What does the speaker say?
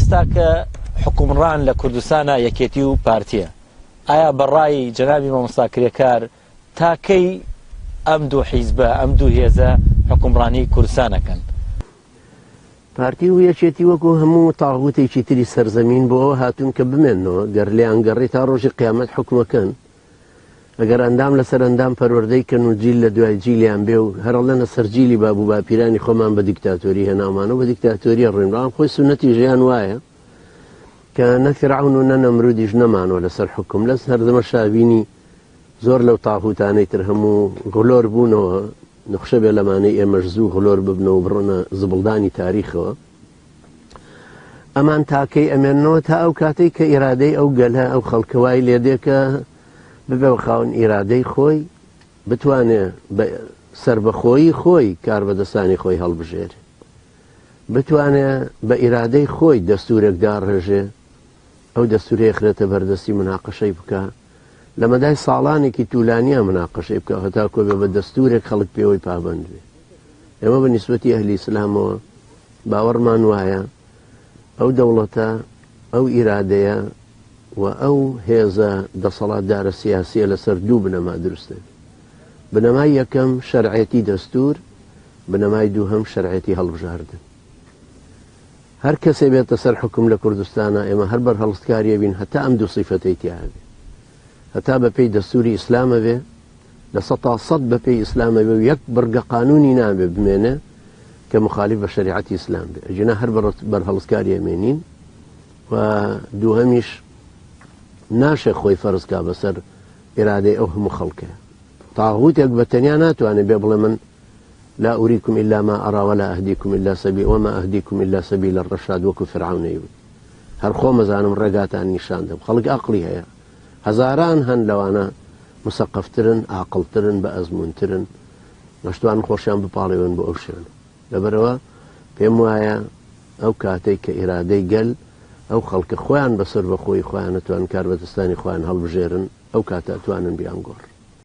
ئێستا کە حوکمڕان لە کوردستانا یەکێتی و پارتیە، ئایا بە ڕای جەنابی مامۆستا کرێکار تا کەی ئەم دوو حیزبە، ئەم دوو هێزە حوکمڕانی کوردستان ئەکەن؟ پارتی و یەکێتی وەکو هەموو تاغوتێکی تری سەرزەمین بۆ ئەوە هاتوون کە بمێننەوە، گەر لێیان گەڕی تا ڕۆژی قیامەت حوکمەکەن، ئەگەر ئەندام لەسەر ئەندام پەروەردەی کەن و جیل لە دوای جیلیان بێ و هەر ئەڵێنە سەر جیلی باب و باپیرانی خۆمان بە دیکتاتۆری هێناومانە و بە دیکتاتۆری ئەڕۆین، بەڵام خۆی سوننەتی ژیان وایە کە نە فیرعەون و نە نەمرودیش نەمانەوە لەسەر حوکم، لەس هەردەمە شابینی زۆر لەو تاغوتانەی تر هەموو غلۆر بوونەوە، نوخشە بێ لەمانەی ئێمەش زوو غلۆر ببنەوە و بڕۆنە زبڵدانی تاریخەوە. ئەمان تاکەی ئەمێننەوە تا ئەو کاتەی کە ئیرادەی ئەو گەلە ئەو خەڵکە وای لێدێ کە ببێ بە خاوەن ئیرادەی خۆی بتوانێ بە سربەخۆیی خۆی کاربەدەستانی خۆی هەڵبژێرێ بتوانێ بە ئیرادەی خۆی دەستورێک داڕێژێ ئەو دەستورەیە خرێتە بەردەستی مناقەشەی بکە لە مەدای ساڵانێکی تولانیا مناقەشەی بکە هەتا کۆبێ بە دەستورێک خەڵک پێوەی پابند بێ ئێمە بە نیسبەتی ئەهلی ئیسلامەوە باوەڕمان وایە ئەو دەوڵەتە، ئەو ئیرادەیە و ئەو هێزە دەسەڵاتدارە سیاسییە لەسەر دوو بنەما دروست دەبێ. بنەمای یەکەم شەرعێتی دەستوور، بنەمای دووهەم شەرعێتی هەڵبژاردن. هەر کەسێ بێتە سەر حوکم لە کوردستانا ئێمە هەر بەرهەڵستکاری ئەبین هەتا ئەم دوو سیفەتەی تیا هەبێ. هەتا بەپێی دەستووری ئیسلام ئەبێ، 100% بە پێی ئیسلام ئەبێ و یەک بڕگە قانوونی نابێ بمێنێ کە مخالف بە شەریعەتی ئیسلام بێ ئەگینا هەر بەرهەڵستکاری ئەمێنین و دووهەمیش ناشێ خۆی فەرز کا بەسەر ئیرادەی ئەو هەموو خەڵکە تاغوتێک بە تەنیا ناتوانێت بێ بڵێ من لا أريكم إلا ما أرى ولا أهديكم إلا سبيل وما أهديكم إلا سبيل الرشاد وەکو فرعون ئەیوت هەر خۆمەزانم ڕێگاتان نیشان دەم خەڵک ئەقڵی هەیە هەزاران هەن لەوانە مسەقەفترن، ئاقڵترن، بە ئەزموونترن، دەشتوانن خۆشیان بپاڵێون بۆ ئەو شوێنە. لەبەرئەوە پێم وایە ئەو کاتەی کە ئیرادەی گەل، ئەو خەڵکە خۆیان بە سەربەخۆیی خۆیان ئەتوانن کاربەدەستانی خۆیان هەڵبژێرن، ئەو کاتە ئەتوانن بیانگۆڕن.